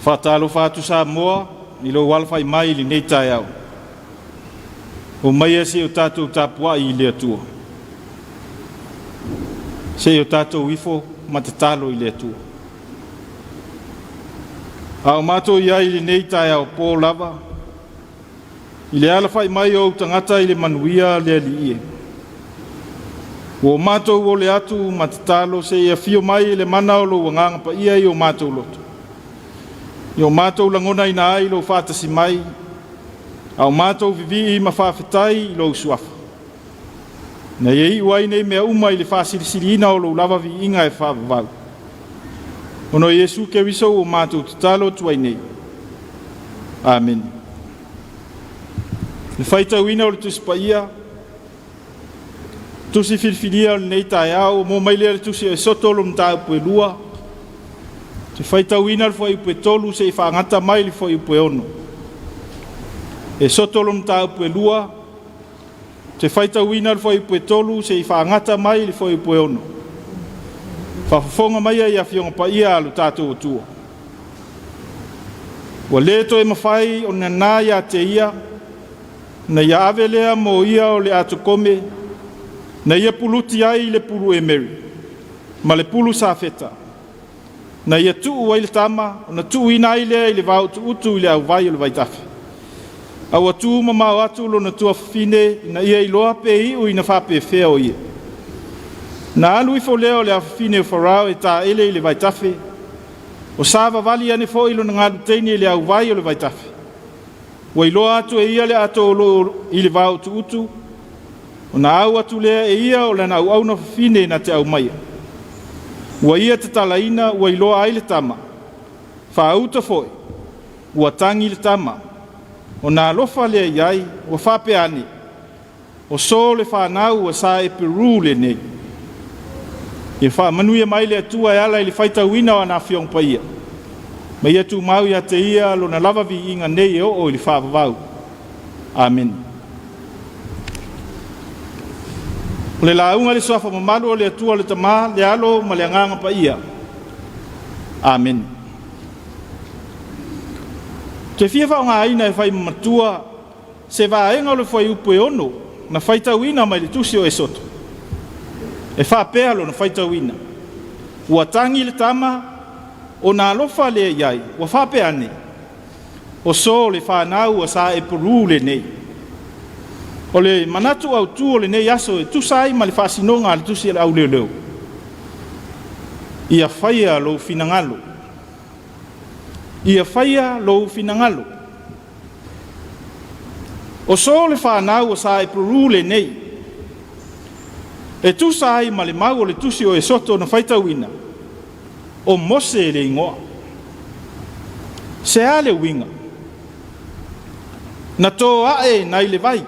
Faatalofa atu Samoa i lou alafai mai i lenei taeao. Omaia se i o tatou tapuai i le Atua. Se i o tatou ifo ma tatalo i le Atua. A o matou i ai i lenei taeao po lava, i le alafai mai o ou tagata i le manuia le Alii e. Ua o matou ole atu ma tatalo se i afio mai le mana o lou Agaga Paia i o matou loto, i o matou lagonaina ai lou faatasi mai, a o matou vivii ma faafetai i lou Suafa. Na ia iu ai nei mea uma i le faasilisiliina o lou lava viiga e faavavau. Ona o Iesu Keriso ua matou tatalo atu ai nei. Amene. Le faitauina o le Tusi Paia, tusi filifilia o lenei taeao, ua maua mai lea i le tusi o Esoto lona mataupu e 2, te faitauina le fuaiupu e 3 seia faagata mai le fuaiupu e 6. Esoto lona mataupu e 2, te faitauina le fuaiupu e 3 seia faagata mai le fuaiupu e 6. Faafofoga maia i Afioga Paia a lo tatou Atua. Ua le toe mafai ona nana ia te ia, na ia ave lea mo ia o le atokome, na ia puluti ai le pulu emeri ma le pulu safeta, na ia tuu ai le tama, ona tuuina ai lea i le vaotuutu i le auvai o le vaitafe. A ua tu mamao atu lona tuafafine ina ia iloa pe iu ina faapefea o ia. Na alu ifo lea o le afafine o Farao e taele i le vaitafe, o savavali ane foi lona galu teine i le auvai o le vaitafe. Ua iloa atu e ia le ato o lo o i le vaotuutu, ona au atu lea e ia o lana auauna fafine na te aumaia. Ua ia tatalaina ua iloa ai le tama, faauta foi, ua tagi le tama. Ona alofa lea i ai, ua faapea ane, o so le fanau a sa Eperu lenei. Ia faamanuia mai le Atua e ala i le faitauina o ana Afioga Paia, ma ia tumau ia te ia lona lava viiga nei e oo i le faavavau. Amene. O le lauga i le suafa mamalu o le Atua le Tama, le Alo ma le Agaga Paia. Amene. Ou te fia faaaogaina e fai ma matua se vaega o le fuaiupu e 6 na faitauina mai le tusi o Esoto. E faapea lona faitauina, ua tagi le tama, ona alofa lea i ai, ua faapea ane, o so le fanau a sa Eperu lenei. O le manatu autu o lenei aso e tusa ai ma le faasinoga a le tusi a le auleoleo, ia faia lou finagalo. Ia faia lou finagalo. O so le fanau a sa Eperu lenei, e tusa ai ma le mau o le tusi o Esoto na faitauina, o Mose le igoa. Se a le uiga? Na toa'e nai le vai.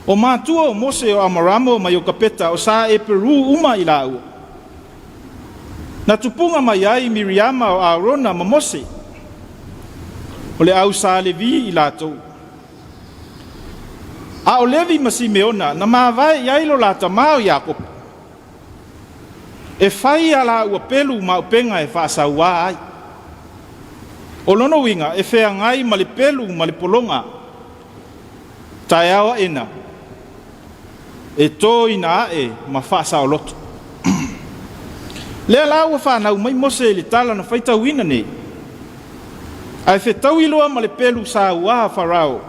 O matua o Mose o Amaramo ma Iokapeta o sa Eperu uma i laua. Na tupuga mai ai Miriama o Aarona ma Mose. O le au sa Levi i latou. A o Levi ma Simeona na mavae i ai lo la tama o Iakopo, e fai a laua pelu ma upega e faasauā ai. O lona uiga e feagai ma le pelu ma le pologa, taeao aena, e toina ae ma faasaoloto. Lea la ua fanau mai Mose i le tala na faitauina nei, ae fetaui loa ma le pelu sauā a Farao,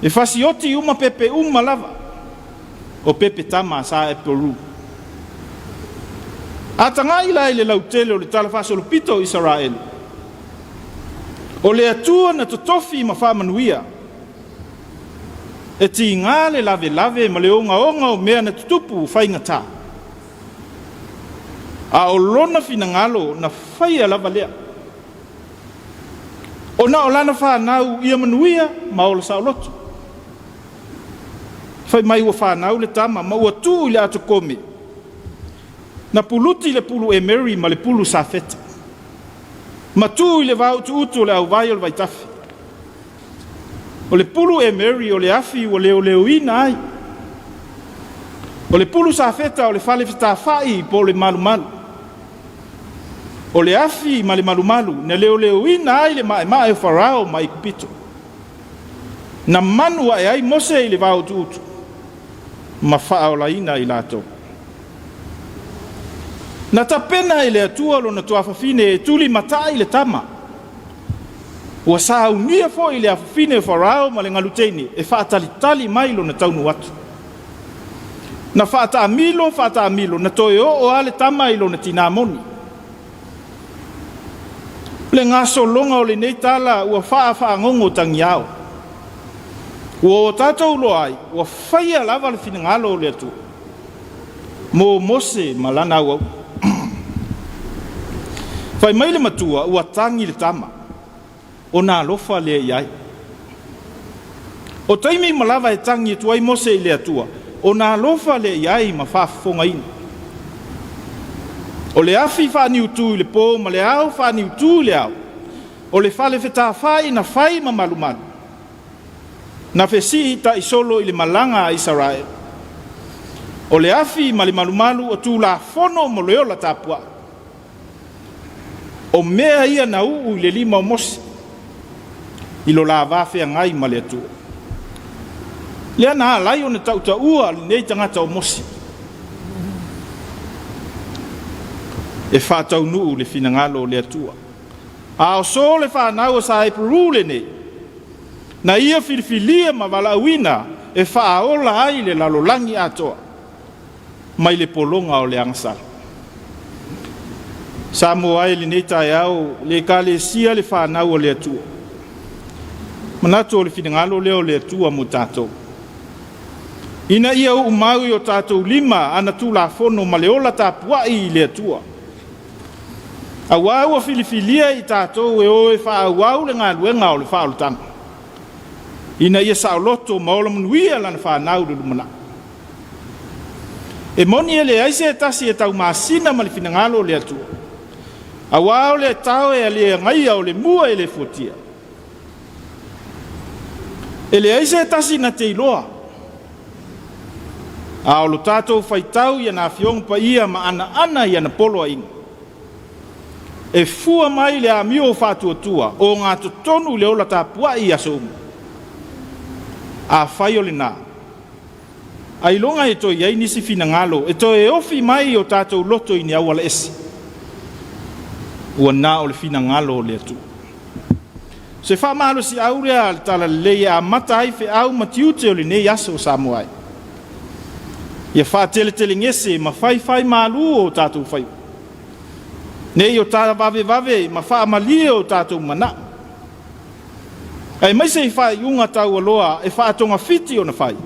e fasioti uma pepe uma lava, o pepe tama a sa Eperu. A tagai la i le lautele o le tala faasolopito o Isaraelu, o le Atua na totofi ma faamanuia, e tiga le lavelave ma le ogaoga o mea na tutupu faigata. A o lona finagalo na faia lava lea, ona o lana fanau ia manuia ma ola saoloto. Fai mai ua fanau le tama ma ua tuu i le atokome, na puluti le pulu emeri ma le pulu safeta, ma tuu i le vaotuutu o le auvai o le vaitafe. O le pulu emeri o le afi ua leoleoina ai. O le pulu safeta o le fale fetafai po o le malumalu. O le afi ma le malumalu na leoleoina ai le maemae o Farao ma Aikupito. Na manu ae ai Mose i le vaotuutu ma faaolaina i latou. Na tapena e le Atua lona tuafafine e tulimatai le tama. Ua saunia foi le afafine o Farao ma le galuteine e faatalitali mai lona taunuu atu. Na faataamilo faataamilo, na toe oo lava le tama i lona tina moni. O le gasologa o lenei tala ua faafagogo tagiao. Ua o tatou iloa ai, ua faia lava le finagalo o le Atua mo Mose ma lana auauna. Fai mai le matua, ua tagi le tama, ona alofa lea i ai. O taimi uma lava e tagi atu ai Mose i le Atua, ona alofa lea i ai ma faafofogaina. O le afi faaniutu i le po ma le ao faaniutu i le ao, o le fale fetafai na fai ma malumalu, na fesiitai solo i le malaga a Isaraelu. O le afi ma le malumalu o Tulafono mo le ola tapuai. O mea ia na uu i le lima o Mose i lo la va feagai ma le Atua. Lea na ala ai ona tautaua lenei tagata o Mose e faataunuu le finagalo o le Atua. A o so le fanau a Saeperu lenei, na ia filifilia ma valaauina e faaola ai le lalolagi atoa mai le pologa o le agasala. Samoa e i lenei taeao, le Ekalesia le fanau a le Atua. Manatu o le finagalo lea o le Atua mo tatou, ina ia uu mau i o tatou lima ana Tulafono ma le ola tapuai i le Atua. Aua ua filifilia i tatou e o e faaauau le galuega o le faaolataga, ina ia saoloto ma ola manuia lana fanau i le lumanai. E moni e leai se tasi e taumasina ma le finagalo o le Atua, aua o le tao e le agaia o le mua e le fuatia. E leai se tasi na te iloa, a o lo tatou faitau i ana Afioga Paia ma anaana i ana poloaiga, e fua mai le amio faatuatua o gatotonu i le ola tapuai i aso uma. Afai o lena, ailoga e toe i ai nisi finagalo e toe ofi mai i o tatou loto i ni auala ese, ua na o le finagalo o le Atua. O se faamalosiau lea a le Talalelei e amata ai feau ma tiute o lenei aso o Samoa ai. Ia faateletelegese ma faifaimalu o tatou faiva, ne i o ta vavevave ma faamalie o tatou manao, aemaise i faaiuga taualoa e faatogafiti ona fai,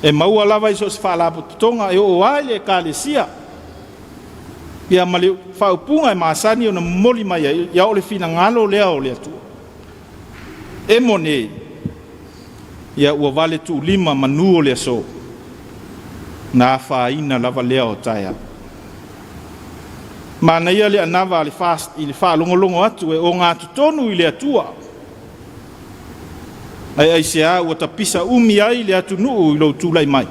e maua lava i so o se faalapotopotoga e oo lava i le Ekalesia, ia ma le faaupuga e masani ona momoli mai ai, ia o le finagalo lea o le Atua. Emo nei, ia ua valetuulima manu o le aso, na afaina lava lea o taeao. Manaia le anava a le FAST i le faalogologo atu e ogatotonu i le Atua. Ae aisea ua tapisa umi ai le atunuu i lou tulai mai?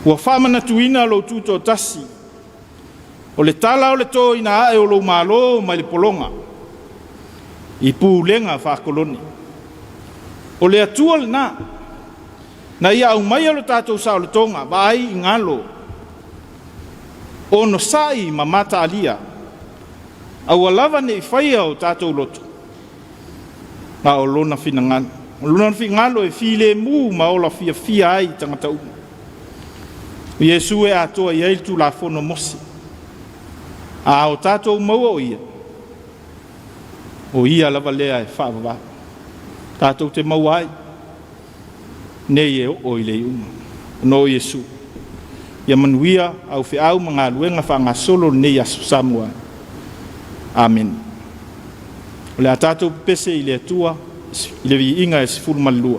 Ua faamanatuina lou tutoatasi, o le tala o le toina ae o lou malo mai le pologa i pulega faakolone. O le Atua lena, na ia aumaia lo tatou saolotoga, vaai i galo, onosai ma mataalia, aua lava ne i faia o tatou loto, a o lona finagalo. O lona finagalo e filemu ma ola fiafia ai tagata uma. O Iesu e atoa i ai le Tulafono a Mose. A o tatou maua o Ia, o Ia lava lea e faavavau. Tatou te maua ai nei e oo i le iuga. Ona o Iesu. Ia manuia au feau ma galuega faagasolo o lenei aso Samoa. Amene. O le a tatou pepese i le Atua i le viiga e 12.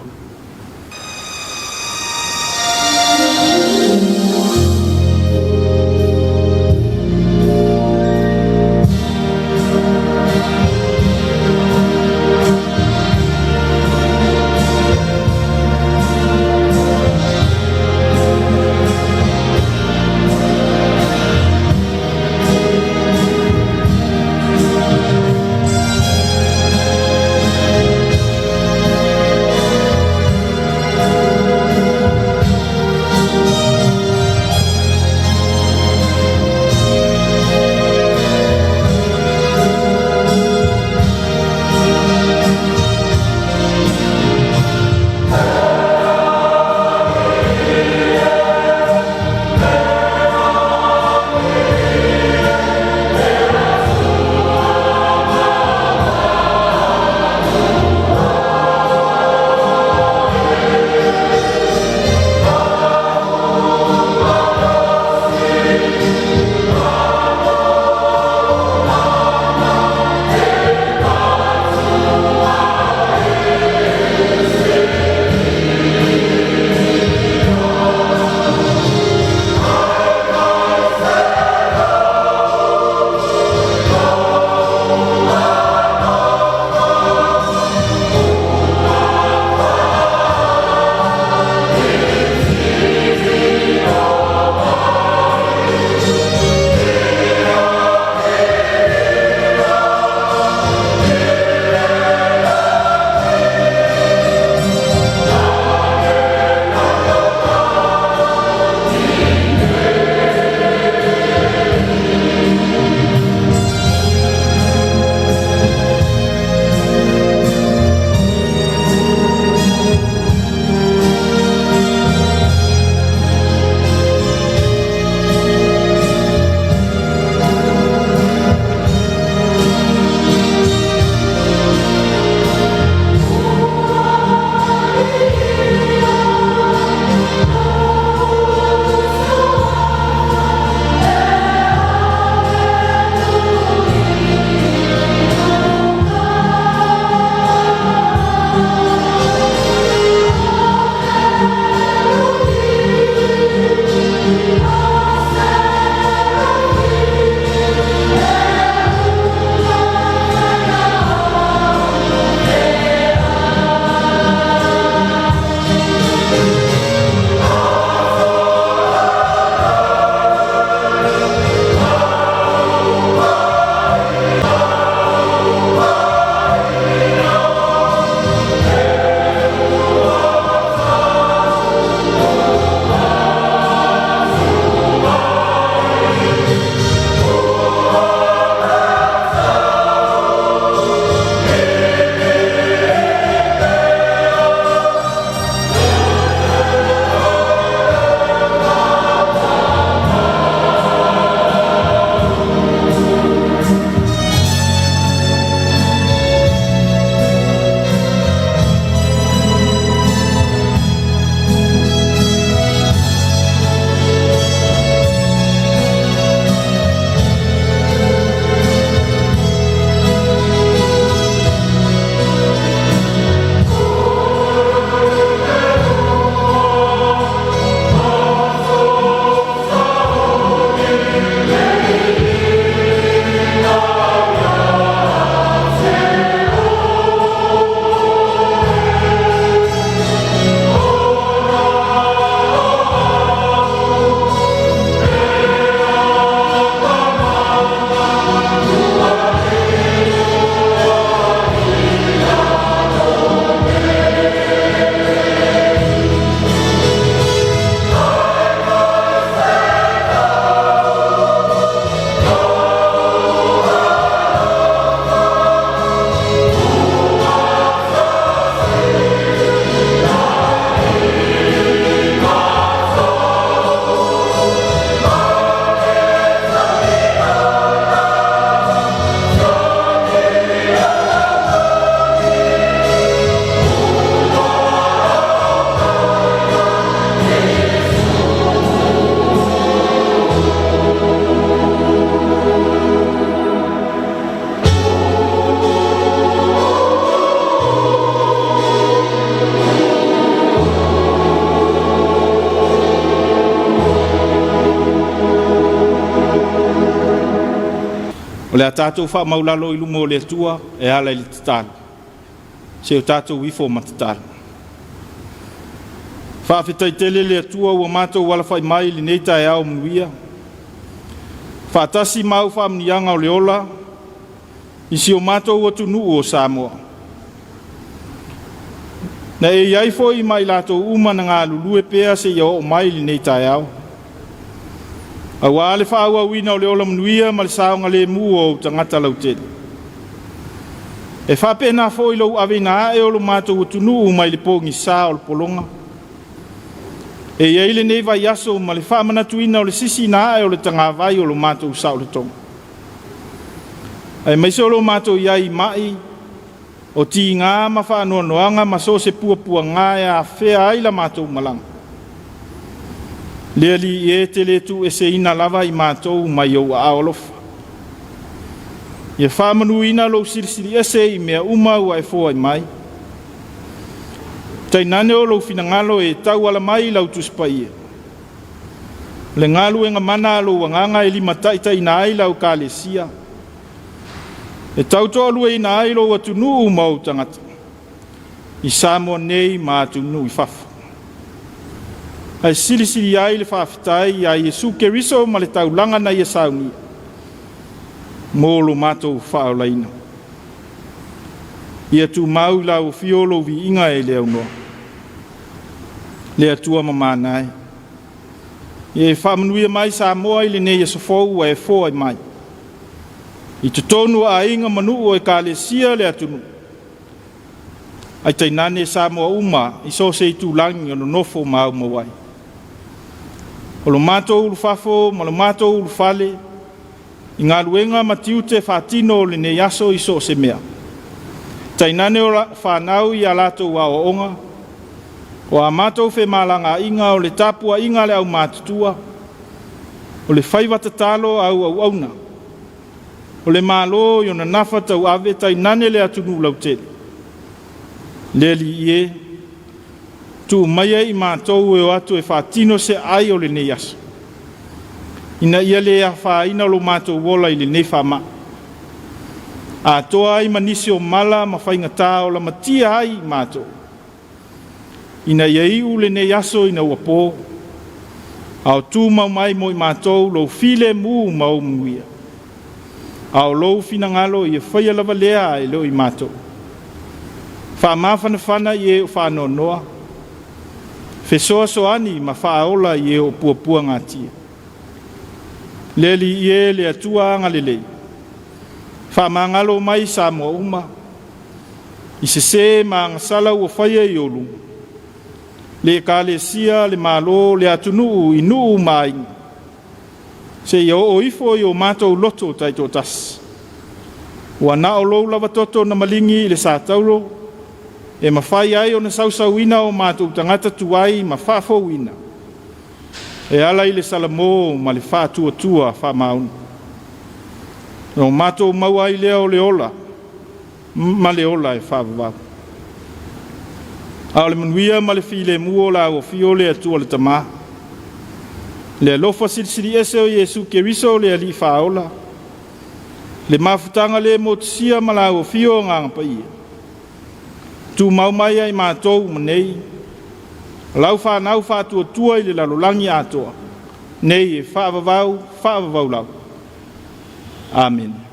O le a tatou faamaulalo i luma o le Atua e ala i le tatalo. Se o tatou ifo ma tatalo. Faafetai tele le Atua ua matou alafai mai i lenei taeao manuia. Faatasi ma au faamanuiaga o le ola i si o matou atunuu o Samoa. Na e i ai foi ma i latou uma na galulue pea seia oo mai i lenei taeao. Aua le faaauauina o le ola manuia ma le saogalemu o ou tagata lautele. E faapena foi lou aveina ae o lo matou atunuu mai le pogisa o le pologa. E i ai lenei vaiaso ma le faamanatuina o le sisiina ae o le tagavai o lo matou saolotoga. Aemaise o lo matou i ai i mai, o tiga ma faanoanoaga ma so o se puapuaga e afea ai la matou malaga. Le Alii e, te le tuueseina lava i matou mai ou aao alofa. Ia faamanuina lou silisiliese i mea uma ua e foai mai. Tainane o lou finagalo e tauala mai i lau Tusi Paia. O le galuega mana a lou Agaga e limataitaiina ai lau Ekalesia, e tautoaluaina ai lou atunuu ma ou tagata, i Samoa nei ma atunuu i fafo. Ae silisili ai le faafetai ia Iesu Keriso ma le taulaga na ia saunia, mo lo matou faaolaina. Ia tumau i lau afio lou viiga e le aunoa. Le Atua mamana e. Ia e faamanuia mai Samoa i lenei aso fou ua e foai mai. I totonu o aiga ma nuu o Ekalesia le atunuu, ae tainane Samoa uma i so o se itulagi o nonofo ma aumau ai. O lo matou ulufafo ma lo matou ulufale i galuega ma tiute faatino o lenei aso i so o se mea. Tainane o fanau i a latou aoaoga, o a matou femalagaaiga, o le tapuaiga a le aumatutua, o le faiva tatalo a au auauna, o le Malo i ona nafa tauave, tainane le atunuu lautele. Le Alii e, tuu maia i matou e o atu e faatino se ai o lenei aso, ina ia le afaina lo matou ola i lenei faamai, atoa ai ma nisi o mala ma faigata o lamatia ai i matou, ina ia iu lenei aso ina ua po, a o tumau mai mo i matou lou filemu ma ou manuia. A o lou finagalo ia faia lava lea ae le o i matou. Faamafanafana i e o faanoanoa, fesoasoani ma faaola i e o puapuagatia. Le Alii e, le Atua agalelei, faamagalo mai Samoa uma, i sesē ma agasala ua faia i ou luma, le Ekalesia, le Malo, le atunuu i nuu ma aiga, seia oo ifo i o matou loto taitoatasi. Ua na o lou lava toto na maligi i le satauro, e mafai ai ona sausauina o matou tagata tuai ma faafouina, e ala i le salamo ma le faatuatua faamaoni. Na o matou maua ai lea o le ola ma le ola e faavavau. A o le manuia ma le filemu o lau afio le Atua le Tama, le alofa silisili ese o Iesu Keriso le Alii Faaola, le mafutaga le motusia ma lau afio Agaga Paia, tumau mai ia i matou uma nei, lau fanau faatuatua i le lalolagi atoa, nei e faavavau, faavavau lava. Amene.